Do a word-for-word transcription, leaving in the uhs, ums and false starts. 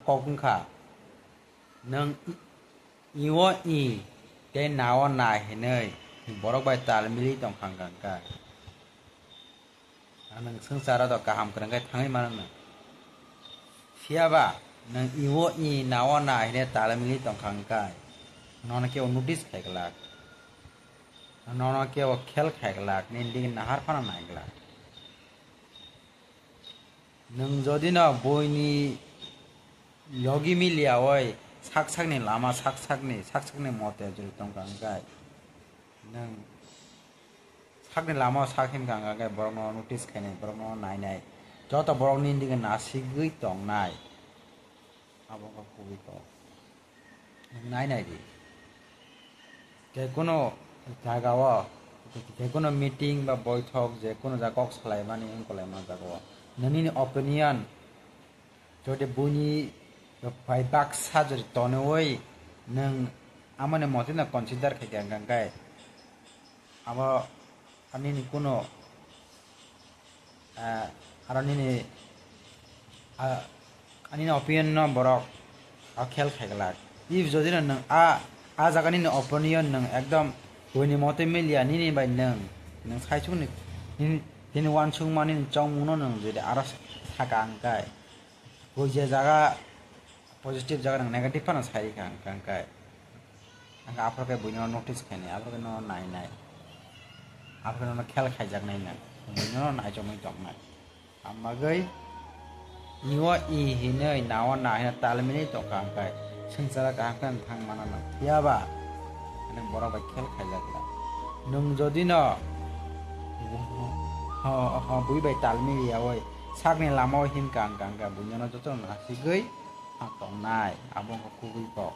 Kok wngkha, nwng i-, i-o i tei na-o na hinwi borok bai tal mili tongkha hwnkha hwnkhe, ang nwng swngcharo do kaham kwrwngkhe thangwi mano nwng. Phiyaba nwng i-o i na-o na hinwi tal mili tongkha hwnkhe, nono kebo notice khai glak, nono kebo khel khai glak, nini dige nahar phano nai glak. Nwng jodi no buini logi miliyaui sak sakni lama, sak sakni, sak sakni mote jodi tongkha hwnkhe, nwng sakni lama o sak hinkha hwnkhe borokno notice khainai, borokno nainai, joto borok nini dige nasigwi tongnai. Abo wngkha kubui kok. Nwng nai nai di. Jekunu jagao, jekunu meeting ba boithok, jekunu jaga kok salaimani wngkolaima jagao, nwng nini opinion, jodi buini bai baksa jodi tonwi nwng amoni motino consider khaikha hwnkhe, abo ani ni kuno, ah, aro nini, ah, ani opinion no borok, ah, khel khai glak. If jodi no nwng a, a jaga nini opinion nwng ekdom buini mote miliya nini bai nwng, nwng saichung ni, nini, nini uansukma nini chongmung no nwng jodi aro saka hwnkhe, koi je jaga positive jaga nwng negative phano sai rikha hwnkhe, hwnkhe aphuru khe buino notice khainai, aphuru khe nono nainai, aphuru khe nono khel khaijaknai nwng, buino naichomwi tongnai. Ang bagwi i-o i hinwi na-o na hinwi tal mili tongkha hwnkhe swngcharo kaham khe thang mano nwng. Phiyaba nwng borok bai khel khaijak glak. Nwng jodi no ho, ho, bui bai tal miliyaui sakni lama o hinkha hwnkhe, hwnkhe buino jotono nasigwi ha tongnai, abo wngkha kubui kok.